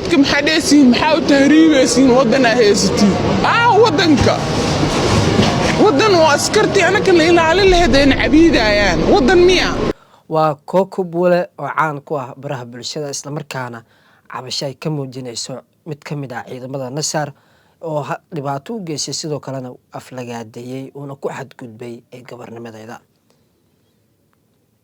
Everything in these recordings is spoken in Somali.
Dadka maxaa dheesiin? Maxaa u tahriibaysiin? Waddanaa haysatiin. Waddanka waddan oo askartii anaka na ilaalin lahayd ayna cabiidayaan, waddan miya? Waa Kooko Buule oo caan ku ah baraha bulshada, islamarkaana cabasho ay ka muujinayso mid ka mid ah ciidamada NISA oo dhibaato u geystay, sidoo kalena aflagaadeeyey, uuna ku xadgudbay ee gabarnimadeeda.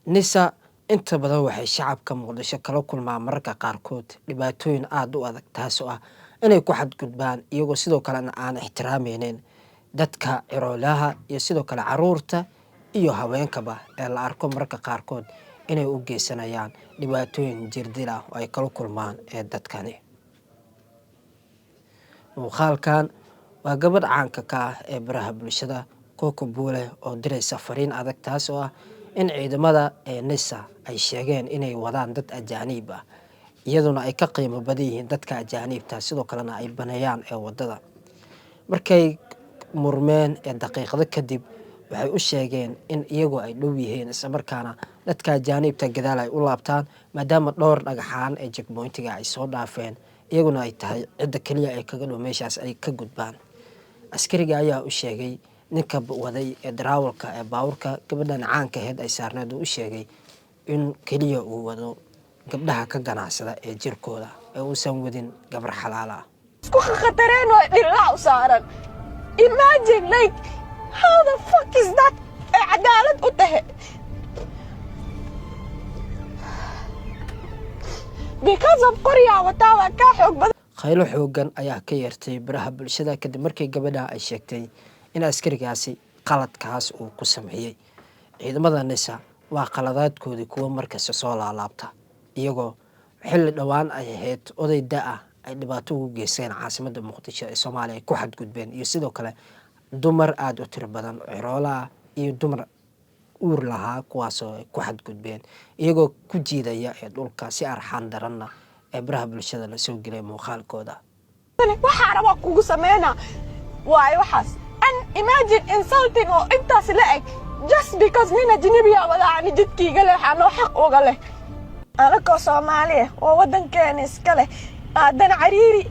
NISA inta badan waxay shacabka Muqdisho kala kulmaan mararka qaarkood dhibaatooyin aada u adag, taasoo ah inay ku xadgudbaan, iyagoo sidoo kalena aan ixtiraameynin dadka ciroolaha iyo sidoo kale caruurta iyo haweenkaba ee la arko mararka qaarkood inay u geysanayaan dhibaatooyin jirdil ah oo ay kala kulmaan ee dadkani. Muuqaalkan waa gabadh caanka ka ah ee baraha bulshada, Kooko Buule, oo diraysa fariin adag, taas oo ah in ciidamada ee NISA ay sheegeen inay wadaan dad ajaaniib ah, iyaduna ay ka qiimo badan yihiin dadka ajaaniibta, sidoo kalena ay baneeyaan ee wadada. Markay murmeen ee daqiiqado kadib, waxay u sheegeen in iyagu ay dhow yihiin, islamarkaana dadka ajaaniibta gadaal ay u laabtaan, maadaama dhowr dhagaxaan ee checkpointiga ay soo dhaafeen, iyaguna ay tahay cidda keliya ee kaga dhow meeshaas ay ka gudbaan. Askariga ayaa u sheegay ninka waday ee daraawalka ee baabuurka gabadhan caanka aheyd ay saarneed, uu u sheegay in keliya uu wado gabdhaha ka ganacsada ee jirkooda, ee uusan wadin gabar xalaal ah. Isku khatareen oo dhillaa u saaran. Imagine, like, how the fuck is that ay cadaalad u tahay? Because of qoryaa wataa, waa kaa xoog badan. Khaylo xoogan ayaa ka yeertay baraha bulshada kadib markii gabadha ay sheegtay in askarigaasi qaladkaas uu ku sameeyey. Ciidamada NISA waa qaladaadkoodii kuwo markasta soo laalaabta, iyagoo xilli dhowaan ay ahayd oday da ah ay dhibaato ugu geysteen caasimadda Muqdisho ee Soomaaliya, ay ku xadgudbeen, iyo sidoo kale dumar aada u tiro badan, ciroolaha iyo dumar uur lahaa, kuwaasoo ay ku xadgudbeen iyagoo ku jiidaya ee dhulka si arxaan daranna ee baraha bulshada lasoo gelay muuqaalkooda. Waxaa rabaa kugu sameynaa waayo waxaas. And imagine insulting oo intaas la eg just because nin ajnabiya wadaa, ani jidkayga leh, waxaa noo xaq uga leh. Anakoo Soomaaliya oo waddankeena iska leh, haddana cariiri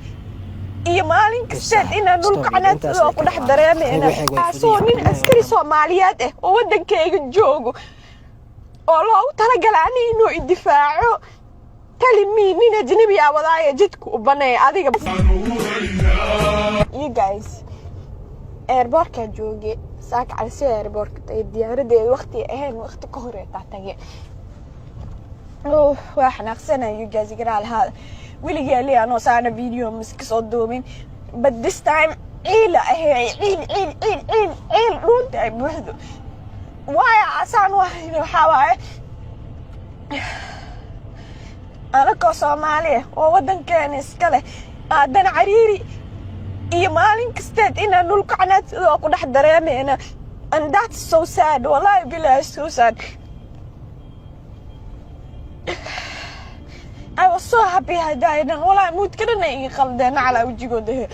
iyo maalin kasteed inaan dhulka canaadsidoo ku dhex dareemayna, taasoo nin askari Soomaaliyeed ah oo waddankayga joogo oo loogu talagala ani inuu idifaaco, tali me nin ajnabi ah wadaaya jidka u baneeya adiga. You guys, airportkaa jooge saaka calsi, airportka tagay, diyaaradeeda waqti ahayn, waqti ka horeetaa tage. Oh, waa xanaaqsanaya, you guys, igaraa lahaada. Weligaa lee anoo saana video mas kasoo duubin, but this time ciila ahey, ciil, ciil, ciil, ciil, ciil dhuunta ay buuxdo. Waayo asaan wahayna waxaa waaye anakoo Soomaaliya oo waddankeena iska leh, haddana cariiri iyo maalin kasteed inaan dhulka canaadsidoo ku dhex dareemayna. And that's so sad, wallahi billahi, so sad. I was so happy hadaadan, wallahi moodka dhan ay iga qaldeen calaa wejigooda.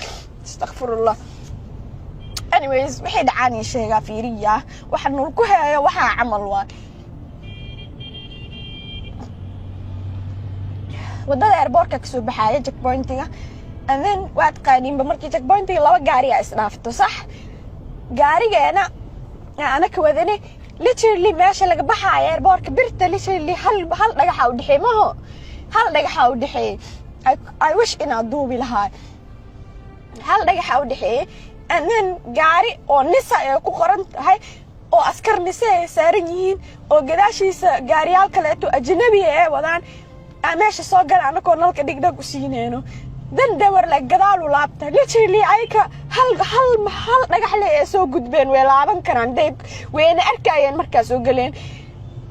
Astaqfirullah. Anyways, waxay dhacaan ii sheegaa. Fiiriya waxa nul ku heeyo, waxaa camal waa wadada airportka kasoo baxaaya, checkpointiga, and then waad qaaniinba markii checkpointiga laba gaari aa isdhaafto, sax? Gaarigeena anaka wadane, literally meesha laga baxaayo airportka birta, literally hal dhagaxa u dhexeey, maho, hal dhagaxa u dhexeeyey. I wish inaad duubi lahaa. Hal dhagaxa u dhexeeyey, and then gaari oo NISA ay ku qoran tahay oo askar NISA ay saaran yihiin oo gadaashiisa gaariyaal kaleeto ajnabi ay wadaan aa meesha soo gala, anakoo nalka dhigdhag u siineyno. Then they were like, "Gadaal u laabta." Literally ayka hal dhagax le ee soo gudbeen, way laaban karaan, they wayna arkayeen markaa soo galeen.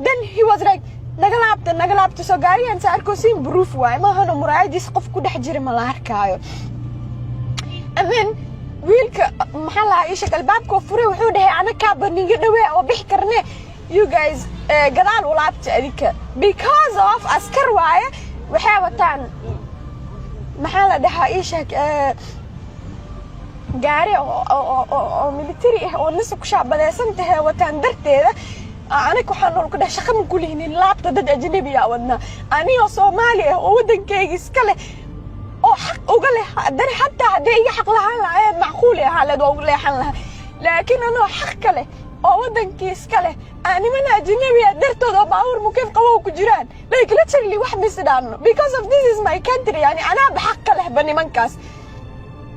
Then he was like, "Naga laabta, naga laabta." Soo gaarigan sa arkoo siin proof waaye, maahano muraayadiis qof ku dhex jira ma la arkaayo. And then wiilka, maxaa lahaa, ii sheeg, albaabkoo furay, wuxuu dhahay, "Anakaa baniga dhawee oo bixi karne, you guys gadaal u laabta adika," because of askar waaye, waxay wataan, maxaa la dhahaa, ii sheeg, gaari oo military ah oo NISA ku shaabadeysan tahay wataan darteeda. Aniga waxaan nool ku dheh, shaqa ma kulihinin, laabta, dad ajnabi ah wadnaa. Anigoo Soomaali ah oo waddankayga iska leh oo Uga leh haddana, xataa hadday iga xaq lahaan lahaayeen, macquuli ahaa leed, waa uga leexan lahaa. Laakiin anoo xaq ka leh oo waddankii iska leh, aan niman ajnabi ah dartood oo baabuur mukeef qabow ku jiraan, like literally wax misdhaanno, because of this is my country. Yani anaaba xaq ka lehba nimankaas.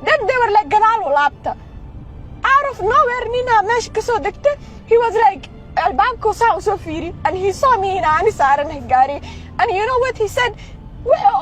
Then they were like, "Gadaal u laabta." Out of nowhere ninaa meesha kasoo degta. He was like, albaabku saa usoo fiiri, and he saw me in aani saaranahay gaari, and you know what he said? Wuxuu